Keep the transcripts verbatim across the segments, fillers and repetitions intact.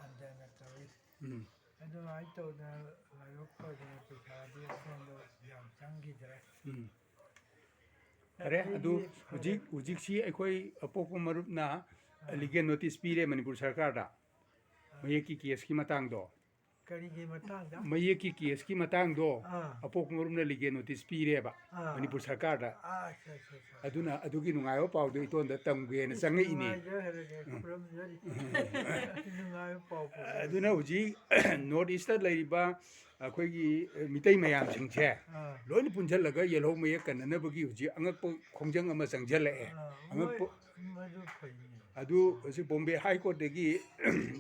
ꯍꯟꯊꯅ ꯇꯧꯏ꯫ ꯎꯝ꯫ ꯑꯗꯨꯃꯥꯏꯅ ꯇꯧꯗꯅ ꯂꯥꯏꯕꯛ ꯐꯗꯅ ꯄꯩꯁꯥꯗꯤ ꯑꯩꯉꯣꯟꯗ ꯌꯥꯝ ꯆꯪꯈꯤꯗ꯭ꯔꯦ꯫ ꯎꯝ꯫ ꯐꯔꯦ, ꯑꯗꯨ ꯑꯇꯩꯗꯤ ꯐꯔꯦ꯫ ꯍꯧꯖꯤꯛ, ꯍꯧꯖꯤꯛꯁꯤ ꯑꯩꯈꯣꯏ ꯑꯄꯣꯛꯄ ꯃꯔꯨꯞꯅ ꯑꯥ꯫ ꯂꯤꯒꯦꯜ ꯅꯣꯇꯤꯁ ꯄꯤꯔꯦ ꯃꯅꯤꯄꯨꯔ ꯁꯔꯀꯥꯔꯗ, ꯑꯥ꯫ ꯃꯌꯦꯛꯀꯤ ꯀꯦꯁꯀꯤ ꯃꯇꯥꯡꯗꯣ꯫ ꯀꯔꯤꯒꯤ ꯃꯇꯥꯡꯗ? ꯃꯌꯦꯛꯀꯤ ꯀꯦꯁꯀꯤ ꯃꯇꯥꯡꯗꯣ ꯑꯥ꯫ ꯑꯄꯣꯛꯄ ꯃꯔꯨꯞꯅ ꯂꯤꯒꯦꯜ ꯅꯣꯇꯤꯁ ꯄꯤꯔꯦꯕ ꯑꯥ꯫ ꯃꯅꯤꯄꯨꯔ ꯁꯔꯀꯥꯔꯗ꯫ ꯑꯥ, ꯑꯠꯆꯥ, ꯑꯠꯆꯥ, ꯑꯠꯆꯥ꯫ ꯑꯗꯨꯅ ꯑꯗꯨꯒꯤ ꯅꯨꯡꯉꯥꯏꯕ ꯄꯥꯎꯗꯣ ꯏꯇꯣꯟꯗ ꯇꯝꯒꯦꯅ ꯏꯁ, ꯆꯪꯉꯛꯏꯅꯦ꯫ ꯅꯨꯡꯉꯥꯏꯖꯔꯦ, ꯎꯝ꯫ ꯈꯨꯔꯨꯝꯖꯔꯤ꯫ ꯅꯨꯡꯉꯥꯏꯕ ꯄꯥꯎ ꯄꯨꯔꯛꯑꯦ꯫ ꯑꯗꯨꯅ ꯍꯧꯖꯤꯛ ꯅꯣꯔꯠ ꯏꯁꯇ ꯂꯩꯔꯤꯕ ꯑꯩꯈꯣꯏꯒꯤ ꯃꯤꯇꯩ ꯃꯌꯥꯝꯁꯤꯡꯁꯦ ꯑꯥ꯫ ꯂꯣꯏꯅ ꯄꯨꯟꯁꯤꯜꯂꯒ ꯌꯦꯜꯍꯧ ꯃꯌꯦꯛ ꯀꯟꯅꯅꯕꯒꯤ ꯍꯧꯖꯤꯛ ꯑꯉꯛꯄ ꯈꯣꯡꯖꯪ ꯑꯃ ꯆꯪꯁꯤꯜꯂꯛꯑꯦ꯫ ꯑꯥ, ꯑꯉꯛꯄ ꯃꯣꯏ ꯃꯗꯨ ꯐꯩꯅꯦ꯫ ꯑꯗꯨ ꯍꯧꯖꯤꯛ ꯕꯣꯝꯕꯦ ꯍꯥꯏ ꯀꯣꯔꯠꯇꯒꯤ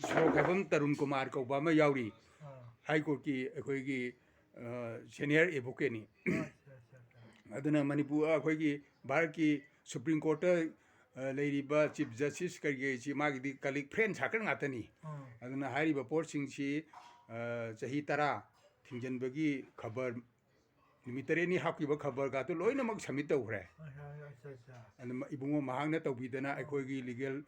ꯁꯣꯔꯣꯛ ꯍꯥꯏꯐꯝ ꯇꯔꯨꯟ ꯀꯨꯃꯥꯔ ꯀꯧꯕ ꯑꯃ ꯌꯥꯎꯔꯤ꯫ ꯑꯥ꯫ ꯍꯥꯏ ꯀꯣꯔꯠꯀꯤ ꯑꯩꯈꯣꯏꯒꯤ, ꯑ, ꯁꯦꯅꯤꯌꯔ ꯑꯦꯗꯚꯣꯀꯦꯠꯅꯤ꯫ ꯑꯠꯆꯥ, ꯑꯠꯆꯥ, ꯑꯠꯆꯥ꯫ ꯑꯗꯨꯅ ꯃꯅꯤꯄꯨꯔ, ꯑꯩꯈꯣꯏꯒꯤ ꯚꯥꯔꯠꯀꯤ ꯁꯨꯄ꯭ꯔꯤꯝ ꯀꯣꯔꯠꯇ, ꯑ, ꯂꯩꯔꯤꯕ ꯆꯤꯐ ꯖꯁꯇꯤꯁ ꯀꯔꯤ ꯀꯔꯤꯁꯤ ꯃꯥꯒꯤꯗꯤ ꯀꯂꯤꯛ ꯐ꯭ꯔꯦꯟ ꯁꯥꯔꯀꯜ ꯉꯥꯛꯇꯅꯤ꯫ ꯑꯥ꯫ ꯑꯗꯨꯅ ꯍꯥꯏꯔꯤꯕ ꯄꯣꯠꯁꯤꯡꯁꯤ, ꯑ, ꯆꯍꯤ ꯇꯔꯥ ꯊꯤꯡꯖꯤꯟꯕꯒꯤ ꯈꯕꯔ ꯅꯨꯃꯤꯠ ꯇꯔꯦꯠꯅꯤ ꯍꯥꯞꯈꯤꯕ ꯈꯕꯔꯒꯗꯨ ꯂꯣꯏꯅꯃꯛ ꯁꯕꯃꯤꯠ ꯇꯧꯈ꯭ꯔꯦ꯫ ꯑ, ꯑ, ꯑꯠꯆꯥ, ꯑꯠꯆꯥ꯫ ꯑꯗꯨ ꯏꯕꯨꯡꯉꯣ ꯃꯍꯥꯛꯅ ꯇꯧꯕꯤꯗꯅ ꯑꯩꯈꯣꯏꯒꯤ ꯂꯤꯒꯦꯜ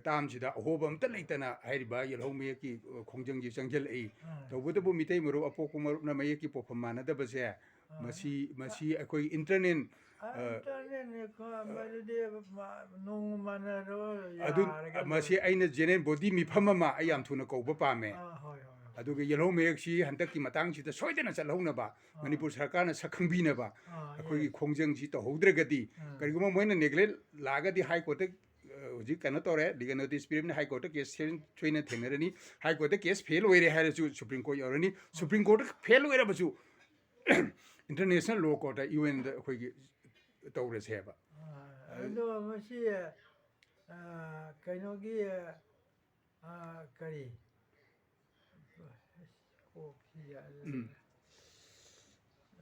ꯇꯥꯝꯁꯤꯗ ꯑꯍꯣꯕ ꯑꯝꯇ ꯂꯩꯇꯅ ꯍꯥꯏꯔꯤꯕ ꯌꯦꯜꯍꯧ ꯃꯌꯦꯛꯀꯤ, ꯑ, ꯈꯣꯡꯖꯪꯁꯤ ꯆꯪꯁꯤꯜꯂꯛꯏ꯫ ꯑ꯫ ꯇꯧꯕꯇꯕꯨ ꯃꯤꯇꯩ ꯃꯔꯨꯞ, ꯑꯄꯣꯛꯄ ꯃꯔꯨꯞꯅ ꯃꯌꯦꯛꯀꯤ ꯄꯣꯠꯐꯝ ꯃꯥꯟꯅꯗꯕꯁꯦ, ꯑ꯫ ꯃꯁꯤ, ꯃꯁꯤ ꯑꯩꯈꯣꯏ ꯏꯟꯇꯔꯅꯦꯜ, ꯑ, ꯑ, ꯏꯟꯇꯔꯅꯦꯜꯅꯤ ꯀꯣ, ꯃꯗꯨꯗꯤ ꯃ-, ꯅꯣꯡꯃ ꯃꯥꯟꯅꯔꯣ ꯑꯗꯨ, ꯌꯥꯔꯒ ꯃꯁꯤ ꯂꯣꯏꯔꯦ꯫ ꯑꯩꯅ ꯖꯦꯅꯔꯦꯜ ꯕꯣꯗꯤ ꯃꯤꯐꯝ ꯑꯃ ꯑꯩ ꯌꯥꯝ ꯊꯨꯅ ꯀꯧꯕ ꯄꯥꯝꯃꯦ꯫ ꯑ, ꯍꯣꯏ, ꯍꯣꯏ, ꯍꯣꯏ꯫ ꯑꯗꯨꯒ ꯌꯦꯜꯍꯧ ꯃꯌꯦꯛꯁꯤ ꯍꯟꯗꯛꯀꯤ ꯃꯇꯥꯡꯁꯤꯗ ꯁꯣꯏꯗꯅ ꯆꯠꯍꯧꯅꯕ ꯑꯥ꯫ ꯃꯅꯤꯄꯨꯔ ꯁꯔꯀꯥꯔꯅ ꯁꯛ ꯈꯪꯕꯤꯅꯕ ꯑꯥ, ꯑꯩꯈꯣꯏꯒꯤ ꯌꯦꯁ꯫ ꯈꯣꯡꯖꯪꯁꯤ ꯇꯧꯍꯧꯗ꯭ꯔꯒꯗꯤ ꯑꯥ꯫ ꯀꯔꯤꯒꯨꯝꯕ ꯃꯣꯏꯅ ꯅꯦꯒ꯭ꯂꯦꯛ ꯂꯥꯛꯑꯒꯗꯤ ꯍꯥꯏ ꯀꯣꯔꯠꯇ, ꯑ, ꯍꯧꯖꯤꯛ ꯀꯩꯅꯣ ꯇꯧꯔꯦ, ꯂꯤꯒꯦꯜ ꯅꯣꯇꯤꯁ ꯄꯤꯔꯕꯅꯤꯅ ꯍꯥꯏ ꯀꯣꯔꯠꯇ ꯀꯦꯁ ꯁꯣꯏꯅ ꯊꯦꯡꯅꯔꯅꯤ꯫ ꯍꯥꯏ ꯀꯣꯔꯠꯇ ꯀꯦꯁ ꯐꯦꯜ ꯑꯣꯏꯔꯦ ꯍꯥꯏꯔꯁꯨ ꯁꯨꯄ꯭ꯔꯤꯝ ꯀꯣꯔꯠ ꯌꯧꯔꯅꯤ꯫ ꯁꯨꯄ꯭ꯔꯤꯝ ꯀꯣꯔꯠꯇ ꯐꯦꯜ ꯑꯣꯏꯔꯕꯁꯨ ꯏꯟꯇꯔꯅꯦꯁꯅꯦꯜ ꯂꯣ ꯀꯣꯔꯠꯇ, ꯌꯨ ꯑꯦꯟꯗ ꯑꯩꯈꯣꯏꯒꯤ ꯇꯧꯔꯁꯦꯕ꯫ ꯑꯥ, ꯑꯗꯣ ꯃꯁꯤ, ꯑꯥ, ꯀꯩꯅꯣꯒꯤ, ꯑꯥ, ꯀꯔꯤ? ꯑꯁ, ꯀꯣꯛꯁꯤ ꯌꯥꯗ꯭ꯔꯦ꯫ ꯎꯝ꯫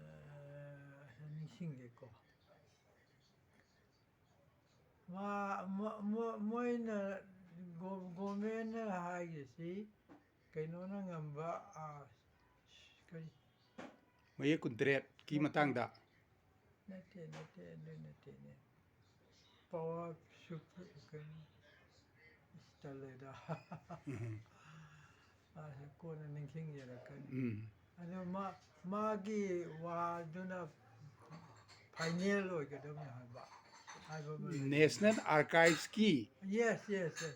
ꯑꯥ, ꯅꯤꯡꯁꯤꯡꯒꯦꯀꯣ꯫ ꯃꯥ-, ꯃꯣ-, ꯃꯣ-, ꯃꯣꯏꯅ ꯒꯣ-, ꯒꯣꯔꯃꯦꯟꯅ ꯍꯥꯏꯔꯤꯁꯤ ꯀꯩꯅꯣꯅ ꯉꯝꯕ, ꯑꯥ, ꯀꯔꯤ? ꯃꯌꯦꯛ ꯀꯨꯟꯇꯔꯦꯠꯀꯤ ꯅꯠꯇꯦ꯫ ꯃꯇꯥꯡꯗ꯫ ꯅꯠꯇꯦ, ꯅꯠꯇꯦ, ꯑꯗꯨ ꯅꯠꯇꯦꯅꯦ꯫ ꯄꯋꯥꯔ ꯁꯨꯄ꯭ꯔꯤ-, ꯀꯩꯅꯣ, ꯆꯠꯂꯦꯗ꯫ ꯑꯁ, ꯀꯣꯟꯅ ꯅꯤꯡꯁꯤꯡꯖꯔꯛꯀꯅꯤ꯫ ꯎꯝ꯫ ꯑꯗꯣ ꯃꯥ, ꯃꯥꯒꯤ ꯋꯥꯗꯨꯅ ꯐꯥꯏꯅꯦꯜ ꯑꯣꯏꯒꯗꯕꯅꯤ ꯍꯥꯏꯕ, ꯍꯥꯏꯕ ꯑꯃ ꯂꯩ꯫ ꯅꯦꯁꯅꯦꯜ ꯑꯥꯔꯀꯥꯏꯚꯁꯀꯤ ꯌꯦꯁ, ꯌꯦꯁ, ꯌꯦꯁ꯫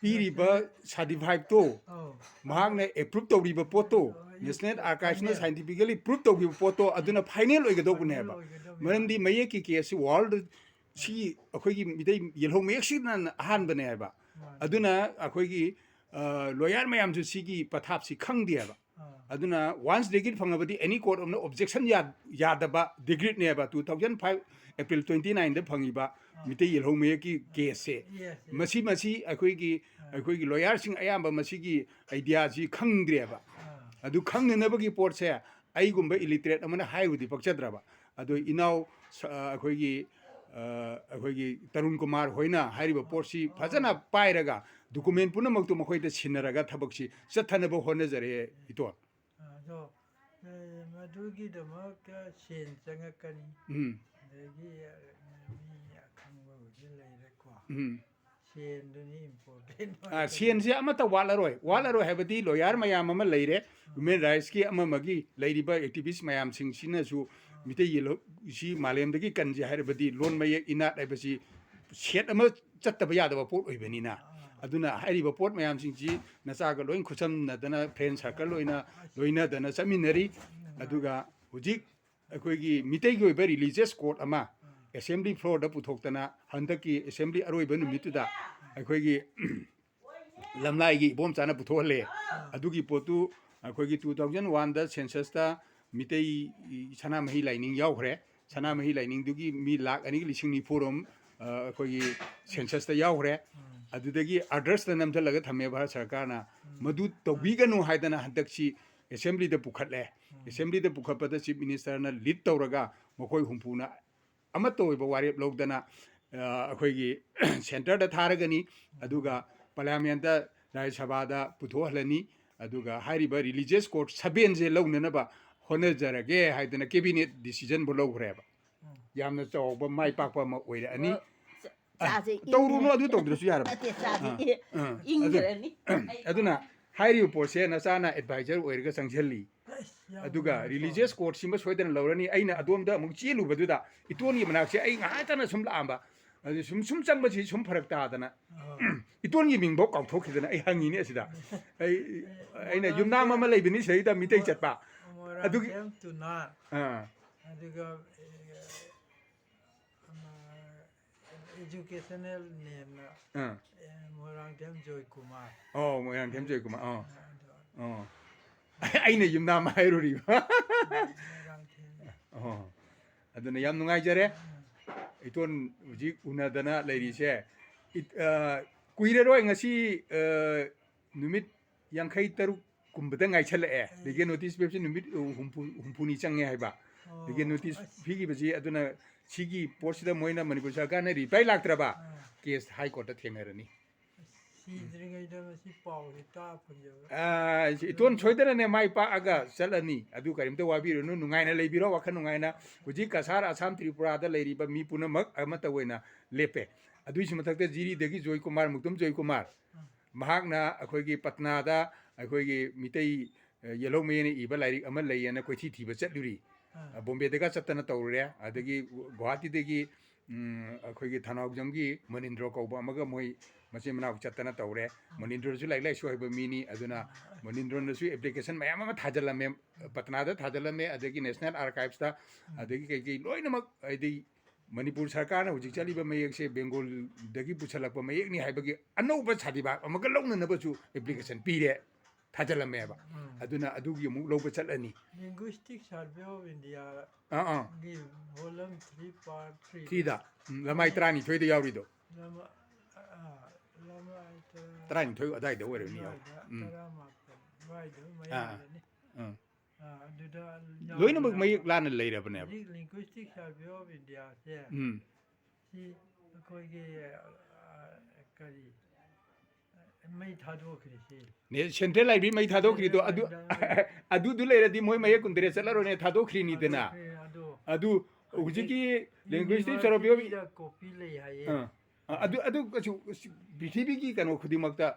ꯄꯤꯔꯤꯕ ꯁꯥꯔꯇꯤꯐꯥꯏꯠꯇꯣ, ꯑꯧ꯫ ꯃꯍꯥꯛꯅ ꯑꯦꯄ꯭ꯔꯨꯞ ꯇꯧꯔꯤꯕ ꯄꯣꯠꯇꯣ, ꯑꯧ, ꯅꯦꯁꯅꯦꯜ ꯑꯥꯔꯀꯥꯏꯚꯁꯅ ꯐꯥꯏꯅꯦꯜ꯫ ꯁꯥꯏꯟꯇꯤꯐꯤꯀꯦꯂꯤ ꯄ꯭ꯔꯨꯞ ꯇꯧꯈꯤꯕ ꯄꯣꯠꯇꯣ ꯑꯗꯨꯅ ꯐꯥꯏꯅꯦꯜ ꯑꯣꯏꯒꯗꯧꯕꯅꯦꯕ꯫ ꯐꯥꯏꯅꯦꯜ ꯑꯣꯏꯒꯗꯧꯕꯅꯦꯕ꯫ ꯃꯔꯝꯗꯤ ꯃꯌꯦꯛꯀꯤ ꯀꯦꯁꯁꯤ ꯋꯥꯔꯜꯗ ꯁꯤ ꯑꯩꯈꯣꯏꯒꯤ ꯃꯤꯇꯩ ꯌꯦꯜꯍꯧ ꯃꯌꯦꯛꯁꯤꯅ ꯑꯍꯥꯟꯕꯅꯦ ꯍꯥꯏꯕ꯫ ꯃꯥꯅꯤ꯫ ꯑꯗꯨꯅ ꯑꯩꯈꯣꯏꯒꯤ, ꯑ, ꯂꯣꯌꯔ ꯃꯌꯥꯝꯁꯨ ꯁꯤꯒꯤ ꯄꯊꯥꯞꯁꯤ ꯈꯪꯗꯦ ꯍꯥꯏꯕ꯫ ꯑꯥ꯫ ꯑꯗꯨꯅ ꯋꯥꯟꯁ ꯗꯤꯒ꯭ꯔꯤꯠ ꯐꯪꯉꯕꯗꯤ ꯑꯦꯅꯤ ꯀꯣꯔꯠ ꯑꯃꯅ ꯑꯣꯕꯖꯦꯛꯁꯟ ꯌꯥ-, ꯌꯥꯗꯕ ꯗꯤꯒ꯭ꯔꯤꯠꯅꯦꯕ꯫ Two thousand five April twenty ꯅꯥꯏꯟꯗ ꯐꯪꯉꯤꯕ ꯑꯥ꯫ ꯃꯤꯇꯩ ꯌꯦꯜꯍꯧ ꯃꯌꯦꯛꯀꯤ ꯀꯦꯁꯁꯦ꯫ Yes, yes. ꯃꯁꯤ, ꯃꯁꯤ ꯑꯩꯈꯣꯏꯒꯤ, ꯑꯥ꯫ ꯑꯩꯈꯣꯏꯒꯤ ꯂꯣꯌꯔꯁꯤꯡ ꯑꯌꯥꯝꯕ ꯃꯁꯤꯒꯤ ꯑꯥꯏꯗꯤꯌꯥꯁꯤ ꯈꯪꯗ꯭ꯔꯦꯕ꯫ ꯑꯥ꯫ ꯑꯗꯨ ꯈꯪꯅꯅꯕꯒꯤ ꯄꯣꯠꯁꯦ ꯑꯩꯒꯨꯝꯕ ꯏꯂꯤꯇꯔꯦꯠ ꯑꯃꯅ ꯍꯥꯏꯔꯨꯗꯤ ꯄꯛꯆꯗ꯭ꯔꯕ꯫ ꯑꯗꯣ ꯏꯅꯥꯎ ꯁ-, ꯑ, ꯑꯩꯈꯣꯏꯒꯤ, ꯑ, ꯑꯩꯈꯣꯏꯒꯤ ꯇꯔꯨꯟ ꯀꯨꯃꯥꯔ ꯍꯣꯏꯅ ꯍꯥꯏꯔꯤꯕ ꯄꯣꯠꯁꯤ ꯐꯖꯅ ꯄꯥꯏꯔꯒ ꯗꯣꯀꯨꯃꯦꯟ ꯄꯨꯝꯅꯃꯛꯇꯨ ꯃꯈꯣꯏꯗ ꯁꯤꯟꯅꯔꯒ ꯊꯕꯛꯁꯤ ꯆꯠꯊꯅꯕ ꯍꯣꯠꯅꯖꯔꯦ, ꯏꯇꯣꯟ꯫ ꯑꯗꯣ, ꯑꯦ, ꯃꯗꯨꯒꯤꯗꯃꯛꯇ ꯁꯦꯟ ꯆꯪꯉꯛꯀꯅꯤ꯫ ꯎꯝ꯫ ꯑꯗꯒꯤ, ꯑ, ꯃꯤ ꯑꯈꯪꯕ ꯍꯧꯖꯤꯛ ꯂꯩꯔꯦꯀꯣ꯫ ꯎꯝ꯫ ꯁꯦꯟꯗꯨꯅꯤ ꯏꯝꯄꯣꯔꯇꯦꯟ ꯑ, ꯑꯣꯏꯔꯤꯁꯦ꯫ ꯁꯦꯟꯁꯦ ꯑꯃꯠꯇ ꯋꯥꯠꯂꯔꯣꯏ꯫ ꯋꯥꯠꯂꯔꯣꯏ ꯍꯥꯏꯕꯗꯤ ꯂꯣꯌꯔ ꯃꯌꯥꯝ ꯑꯃ ꯂꯩꯔꯦ, ꯎꯝ꯫ ꯍ꯭ꯌꯨꯃꯦꯟ ꯔꯥꯏꯠꯁꯀꯤ ꯑꯃ ꯑꯃꯒꯤ ꯂꯩꯔꯤꯕ ꯑꯦꯛꯇꯤꯚꯤꯁ ꯃꯌꯥꯝꯁꯤꯡꯁꯤꯅꯁꯨ ꯎꯝ꯫ ꯃꯤꯇꯩ ꯌꯦꯜꯍꯧ-, ꯁꯤ ꯃꯥꯂꯦꯝꯗꯒꯤ ꯀꯟꯁꯦ ꯍꯥꯏꯔꯕꯗꯤ ꯂꯣꯟ ꯃꯌꯦꯛ ꯏꯅꯥꯠ ꯍꯥꯏꯕꯁꯤ ꯁꯦꯠ ꯑꯃ ꯆꯠꯇꯕ ꯌꯥꯗꯕ ꯄꯣꯠ ꯑꯣꯏꯕꯅꯤꯅ꯫ ꯑꯥ꯫ ꯑꯗꯨꯅ ꯍꯥꯏꯔꯤꯕ ꯄꯣꯠ ꯃꯌꯥꯝꯁꯤꯡꯁꯤ ꯅꯆꯥꯒ ꯂꯣꯏ ꯈꯨꯠꯁꯝꯅꯗꯅ, ꯐ꯭ꯔꯦꯟ ꯁꯥꯔꯀꯜ ꯑꯣꯏꯅ ꯂꯣꯏꯅꯗꯅ ꯆꯠꯃꯤꯟꯅꯔꯤ꯫ ꯎꯝ꯫ ꯑꯗꯨꯒ ꯍꯧꯖꯤꯛ ꯑꯩꯈꯣꯏꯒꯤ ꯃꯤꯇꯩꯒꯤ ꯑꯣꯏꯕ ꯔꯤꯂꯤꯖꯤꯌꯁ ꯀꯣꯔꯠ ꯑꯃ ꯎꯝ꯫ ꯑꯦꯁꯦꯝꯕ꯭ꯂꯤ ꯐ꯭ꯂꯣꯔꯗ ꯄꯨꯊꯣꯛꯇꯅ ꯍꯟꯗꯛꯀꯤ ꯑꯦꯁꯦꯝꯕ꯭ꯂꯤ ꯑꯔꯣꯏꯕ ꯅꯨꯃꯤꯠꯇꯨꯗ ꯑꯩꯈꯣꯏꯒꯤ ꯂꯝꯂꯥꯏꯒꯤ ꯏꯕꯣꯝꯆꯥꯅ ꯄꯨꯊꯣꯛꯍꯜꯂꯦ꯫ ꯑꯥ꯫ ꯑꯗꯨꯒꯤ ꯄꯣꯠꯇꯨ ꯑꯩꯈꯣꯏꯒꯤ ꯇꯨ ꯊꯥꯎꯖꯟ ꯋꯥꯟꯗ ꯁꯦꯟꯁꯁꯇ ꯃꯤꯇꯩ ꯁꯅꯥꯃꯍꯤ ꯂꯥꯏꯅꯤꯡ ꯌꯥꯎꯈ꯭ꯔꯦ꯫ ꯁꯅꯥꯃꯍꯤ ꯂꯥꯏꯅꯤꯡꯗꯨꯒꯤ ꯃꯤ ꯂꯥꯈ ꯑꯅꯤꯒ ꯂꯤꯁꯤꯡ ꯅꯤꯐꯨꯔꯣꯝ, ꯑ, ꯑꯩꯈꯣꯏꯒꯤ ꯁꯦꯟꯁꯁꯇ ꯌꯥꯎꯈ꯭ꯔꯦ꯫ ꯎꯝ꯫ ꯑꯗꯨꯗꯒꯤ ꯑꯥꯗꯔꯁꯇ ꯅꯝꯁꯤꯜꯂꯒ ꯊꯝꯃꯦ ꯚꯥꯔꯠ ꯁꯔꯀꯥꯔꯅ꯫ ꯎꯝ꯫ ꯃꯗꯨ ꯇꯧꯕꯤꯒꯅꯨ ꯍꯥꯏꯗꯅ ꯍꯟꯗꯛꯁꯤ ꯑꯦꯁꯦꯝꯕ꯭ꯂꯤꯗ ꯄꯨꯈꯠꯂꯦ꯫ ꯎꯝ꯫ ꯑꯦꯁꯦꯝꯕ꯭ꯂꯤꯗ ꯄꯨꯈꯠꯄꯗ ꯆꯤꯐ ꯃꯤꯅꯤꯁꯇꯔꯅ ꯂꯤꯗ ꯇꯧꯔꯒ ꯃꯈꯣꯏ ꯍꯨꯝꯐꯨꯅ ꯑꯃꯠꯇ ꯑꯣꯏꯕ ꯋꯥꯔꯦꯞ ꯂꯧꯗꯅ, ꯑ, ꯑꯩꯈꯣꯏꯒꯤ ꯁꯦꯟꯇꯔꯗ ꯊꯥꯔꯒꯅꯤ, ꯑꯗꯨꯒ ꯄꯥꯔꯂꯤꯌꯥꯃꯦꯟꯠꯇ, ꯔꯥꯖ꯭ꯌ ꯁꯚꯥꯗ ꯄꯨꯊꯣꯛꯍꯜꯂꯅꯤ, ꯑꯗꯨꯒ ꯍꯥꯏꯔꯤꯕ ꯔꯤꯂꯤꯖꯤꯌꯁ ꯀꯣꯔꯠ ꯁꯚꯦꯟꯁꯦ ꯂꯧꯅꯅꯕ ꯍꯣꯠꯅꯖꯔꯒꯦ ꯍꯥꯏꯗꯅ ꯀꯦꯕꯤꯅꯦꯠ ꯗꯤꯁꯤꯖꯟꯕꯨ ꯂꯧꯈ꯭ꯔꯦꯕ꯫ ꯎꯝ꯫ ꯌꯥꯝꯅ ꯆꯥꯎꯕ ꯃꯥꯏ ꯄꯥꯛꯄ ꯑꯃ ꯑꯣꯏꯔꯛꯑꯅꯤ꯫ ꯑꯗꯣ ꯆ-, ꯆꯥꯁꯦ ꯇꯧꯔꯨꯅꯨ, ꯑꯗꯨ ꯇꯧꯗ꯭ꯔꯁꯨ ꯌꯥꯔꯕ꯫ ꯅꯠꯇꯦ, ꯆꯥꯁꯦ ꯑꯥ, ꯏ- ꯑꯥ, ꯏꯪꯈ꯭ꯔꯅꯤ꯫ ꯑꯗꯨꯅ ꯍꯥꯏꯔꯤꯕ ꯄꯣꯠꯁꯦ ꯅꯆꯥꯅ ꯑꯦꯗꯚꯥꯏꯖꯔ ꯑꯣꯏꯔꯒ ꯆꯪꯁꯤꯜꯂꯤ꯫ ꯑꯁ, ꯌꯥꯝ ꯑꯗꯨꯒ ꯅꯨꯡꯉꯥꯏꯀꯣ꯫ ꯔꯤꯂꯤꯖꯤꯌꯁ ꯀꯣꯔꯠꯁꯤꯃ ꯁꯣꯏꯗꯅ ꯂꯧꯔꯅꯤ꯫ ꯑꯩꯅ ꯑꯗꯣꯝꯗ ꯑꯃꯨꯛ ꯆꯦꯜꯂꯨꯕꯗꯨꯗ ꯏꯇꯣꯟꯒꯤ ꯃꯅꯥꯛꯁꯦ ꯑꯩ ꯉꯥꯏꯍꯥꯛꯇꯅ ꯁꯨꯝ ꯂꯥꯛꯑꯝꯕ꯫ ꯑꯗꯨ ꯁꯨꯝ, ꯁꯨꯝ ꯆꯪꯕꯁꯤ ꯁꯨꯝ ꯐꯔꯛ ꯇꯥꯗꯅ ꯑꯥ, ꯏꯇꯣꯟꯒꯤ ꯃꯤꯡꯐꯧ ꯀꯥꯎꯊꯣꯛꯈꯤꯗꯅ ꯑꯩ ꯍꯪꯉꯤꯅꯦ ꯑꯁꯤꯗ꯫ ꯑꯩ, ꯑꯩꯅ ꯌꯨꯝꯅꯥꯝ ꯑꯃ ꯂꯩꯕꯅꯤ ꯁꯤꯗꯩꯗ ꯃꯤꯇꯩ ꯆꯠꯄ꯫ ꯑꯗꯨꯒꯤ ꯃꯣꯏꯔꯥꯡꯊꯦꯝ ꯇꯨꯅꯥꯔ, ꯑꯥ, ꯑꯗꯨꯒ ꯏꯖꯨꯀꯦꯁꯅꯦꯜ ꯅꯦꯝꯅ ꯑꯥ, ꯃꯣꯏꯔꯥꯡꯊꯦꯝ ꯖꯣꯏꯀꯨꯃꯥꯔ꯫ ꯑꯣ, ꯃꯣꯏꯔꯥꯡꯊꯦꯝ ꯖꯣꯏꯀꯨꯃꯥꯔ, ꯑꯣ, ꯑꯗꯣ ꯑꯣ꯫ ꯑꯩꯅ ꯌꯨꯝꯅꯥꯝ ꯍꯥꯏꯔꯨꯔꯤꯕ꯫ ꯃꯣꯏꯔꯥꯡꯊꯦꯝ꯫ ꯑꯣ, ꯑꯗꯨꯅ ꯌꯥꯝ ꯅꯨꯡꯉꯥꯏꯖꯔꯦ꯫ ꯏꯇꯣꯟ ꯍꯧꯖꯤꯛ ꯎꯅꯗꯅ ꯂꯩꯔꯤꯁꯦ꯫ ꯏꯠ-, ꯑ, ꯀꯨꯏꯔꯔꯣꯏ, ꯉꯁꯤ, ꯑ, ꯅꯨꯃꯤꯠ ꯌꯥꯡꯈꯩ ꯇꯔꯨꯛ ꯀꯨꯝꯕꯗ ꯉꯥꯏꯁꯜꯂꯛꯑꯦ꯫ ꯂꯤꯒꯦꯜ ꯅꯣꯇꯤꯁ ꯄꯤꯕꯁꯤ ꯅꯨꯃꯤꯠ ꯍꯨꯝꯐꯨ, ꯍꯨꯝꯐꯨꯅꯤ ꯆꯪꯉꯦ ꯍꯥꯏꯕ꯫ ꯑꯣ, ꯂꯤꯒꯦꯜ ꯅꯣꯇꯤꯁ ꯑꯁ꯫ ꯄꯤꯈꯤꯕꯁꯤ, ꯑꯗꯨꯅ ꯁꯤꯒꯤ ꯄꯣꯠꯁꯤꯗ ꯃꯣꯏꯅ ꯃꯅꯤꯄꯨꯔ ꯁꯔꯀꯥꯔꯅ ꯔꯤꯄ꯭ꯂꯥꯏ ꯂꯥꯛꯇ꯭ꯔꯕ, ꯑꯥ, ꯀꯦꯁ ꯍꯥꯏ ꯀꯣꯔꯠꯇ ꯊꯦꯡꯅꯔꯅꯤ꯫ ꯁꯤꯗ꯭ꯔꯤꯉꯩꯗ ꯃꯁꯤ ꯄꯥꯎꯁꯤ ꯇꯥ ꯐꯪꯖꯕ꯫ ꯑꯥ, ꯏꯇꯣꯟ ꯁꯣꯏꯗꯅꯅꯦ ꯃꯥꯏ ꯄꯥꯛꯑꯒ ꯆꯠꯂꯅꯤ꯫ ꯑꯗꯨ ꯀꯔꯤꯝꯇ ꯋꯥꯕꯤꯔꯨꯅꯨ, ꯅꯨꯡꯉꯥꯏꯅ ꯂꯩꯕꯤꯔꯣ, ꯋꯥꯈꯜ ꯅꯨꯡꯉꯥꯏꯅ꯫ ꯍꯧꯖꯤꯛ ꯀꯁꯥꯔ, ꯑꯁꯥꯝ, ꯇ꯭ꯔꯤꯄꯨꯔꯥꯗ ꯂꯩꯔꯤꯕ ꯃꯤ ꯄꯨꯝꯅꯃꯛ ꯑꯃꯠꯇ ꯑꯣꯏꯅ ꯂꯦꯞꯄꯦ꯫ ꯑꯗꯨꯒꯤꯁꯨ ꯃꯊꯛꯇ ꯖꯤꯔꯤꯗꯒꯤ ꯖꯣꯏ ꯀꯨꯃꯥꯔ, ꯃꯨꯛꯇꯨꯝ ꯖꯣꯏ ꯀꯨꯃꯥꯔ, ꯃꯍꯥꯛꯅ ꯑꯩꯈꯣꯏꯒꯤ ꯄꯠꯅꯥꯗ ꯑꯩꯈꯣꯏꯒꯤ ꯃꯤꯇꯩ, ꯑ, ꯌꯦꯜꯍꯧꯃꯌꯦꯅ ꯏꯕ ꯂꯥꯏꯔꯤꯛ ꯑꯃ ꯂꯩꯌꯦꯅ ꯀꯣꯏꯊꯤ ꯊꯤꯕ ꯆꯠꯂꯨꯔꯤ꯫ ꯑꯥ, ꯑ, ꯕꯣꯝꯕꯦꯗꯒ ꯆꯠꯇꯅ ꯇꯧꯔꯨꯔꯦ꯫ ꯑꯗꯒꯤ ꯒꯨꯋꯥꯍꯥꯇꯤꯗꯒꯤ, ꯎꯝ, ꯑꯩꯈꯣꯏꯒꯤ ꯊꯧꯅꯥꯎꯖꯝꯒꯤ ꯃꯅꯤꯟꯗ꯭ꯔꯣ ꯀꯧꯕ ꯑꯃꯒ ꯃꯣꯏ ꯃꯆꯤꯟ ꯃꯅꯥꯎ ꯆꯠꯇꯅ ꯇꯧꯔꯦ꯫ ꯃꯅꯤꯟꯗ꯭ꯔꯣꯁꯨ ꯂꯥꯏꯔꯤꯛ ꯂꯥꯏꯁꯨ ꯍꯩꯕ ꯃꯤꯅꯤ꯫ ꯑꯗꯨꯅ ꯃꯅꯤꯟꯗ꯭ꯔꯣꯅꯁꯨ ꯑꯦꯄ꯭ꯂꯤꯀꯦꯁꯟ ꯃꯌꯥꯝ ꯑꯃ ꯊꯥꯖꯤꯜꯂꯝꯃꯦ, ꯄꯠꯅꯥꯗ ꯊꯥꯖꯤꯜꯂꯝꯃꯦ, ꯑꯗꯒꯤ ꯅꯦꯁꯅꯦꯜ ꯑꯥꯔꯀꯥꯏꯚꯁꯇ, ꯑꯗꯒꯤ ꯀꯩꯀꯩ ꯂꯣꯏꯅꯃꯛ, ꯍꯥꯏꯗꯤ ꯃꯅꯤꯄꯨꯔ ꯁꯔꯀꯥꯔꯅ ꯍꯧꯖꯤꯛ ꯆꯠꯂꯤꯕ ꯃꯌꯦꯛꯁꯦ ꯕꯦꯡꯒꯣꯜꯗꯒꯤ ꯄꯨꯁꯜꯂꯛꯄ ꯃꯌꯦꯛꯅꯤ ꯍꯥꯏꯕꯒꯤ ꯑꯅꯧꯕ ꯁꯥꯔꯇꯤꯐꯥꯏꯠ ꯑꯃꯒ ꯂꯧꯅꯅꯕꯁꯨ ꯑꯦꯄ꯭ꯂꯤꯀꯦꯁꯟ ꯄꯤꯔꯦ, ꯊꯥꯖꯤꯜꯂꯝꯃꯦꯕ꯫ ꯎꯝ꯫ ꯑꯗꯨꯅ ꯑꯗꯨꯒꯤ ꯑꯃꯨꯛ ꯂꯧꯕ ꯆꯠꯂꯅꯤ꯫ Linguistic Survey of India ꯑꯥ, ꯑꯥ꯫ ꯒꯤ volume three part three ꯊ꯭ꯔꯤꯗ, ꯎꯝ, ꯂꯃꯥꯏ ꯇꯔꯥꯅꯤꯊꯣꯏꯗ ꯌꯥꯎꯔꯤꯗꯣ꯫ ꯂꯃ-, ꯑꯥ, ꯂꯃꯥꯏ ꯇꯔꯥ-, ꯇꯔꯥꯅꯤꯊꯣꯏ ꯑꯗꯥꯏꯗ ꯑꯣꯏꯔꯝꯅꯤ, ꯌꯥꯎ-, ꯑꯗꯨꯋꯥꯏꯗ, ꯎꯝ꯫ ꯇꯔꯥꯃꯥꯄꯜ ꯑꯗꯨꯋꯥꯏꯗ ꯑꯥ, ꯃꯌꯥꯗꯅꯤ꯫ ꯎꯝ꯫ ꯑꯥ, ꯑꯗꯨꯗ ꯂꯣꯏꯅꯃꯛ ꯌꯥꯎꯕꯅ ꯃꯌꯦꯛ ꯂꯥꯟꯅ ꯂꯩꯔꯕꯅꯦꯕ꯫ ꯍꯧꯖꯤꯛ Linguistic Survey of India ꯁꯦ, ꯎꯝ꯫ ꯁꯤ ꯑꯩꯈꯣꯏꯒꯤ, ꯑꯥ, ꯀꯔꯤ, ꯃꯩ ꯊꯥꯗꯣꯛꯈ꯭ꯔꯤꯁꯤ꯫ ꯅꯦ, ꯁꯦꯟꯇ꯭ꯔꯦꯜ ꯂꯥꯏꯕ꯭ꯔꯦꯔꯤ ꯃꯩ ꯊꯥꯗꯣꯛꯈ꯭ꯔꯤꯗꯣ ꯑꯗꯨ, ꯁꯦꯟꯇ꯭ꯔꯦꯜ ꯂꯥꯏꯕ꯭ꯔꯦꯔꯤ ꯑꯗꯨꯗꯨ ꯂꯩꯔꯗꯤ ꯃꯣꯏ ꯃꯌꯦꯛ ꯀꯨꯟꯇꯔꯦꯠ ꯆꯠꯂꯔꯣꯏꯅꯦ, ꯊꯥꯗꯣꯛꯈ꯭ꯔꯤꯅꯤꯗꯅ꯫ ꯊꯥꯗꯣꯛꯈ꯭ꯔꯦ ꯑꯗꯣ꯫ ꯑꯗꯨ ꯍꯧꯖꯤꯛꯀꯤ ꯂꯤꯡꯒ꯭ꯋꯤꯁꯇꯤꯛ ꯁꯔꯣꯄꯤꯌꯣ ꯌꯨꯅꯤꯚꯔꯁꯤꯇꯤꯗ ꯀꯣꯄꯤ ꯂꯩ ꯍꯥꯏꯌꯦ꯫ ꯑꯥ꯫ ꯑ, ꯑꯗꯨ ꯑꯗꯨ ꯀꯩꯁꯨ ꯄ꯭ꯔꯤꯊꯤꯕꯤꯒꯤ ꯀꯩꯅꯣ ꯈꯨꯗꯤꯡꯃꯛꯇ,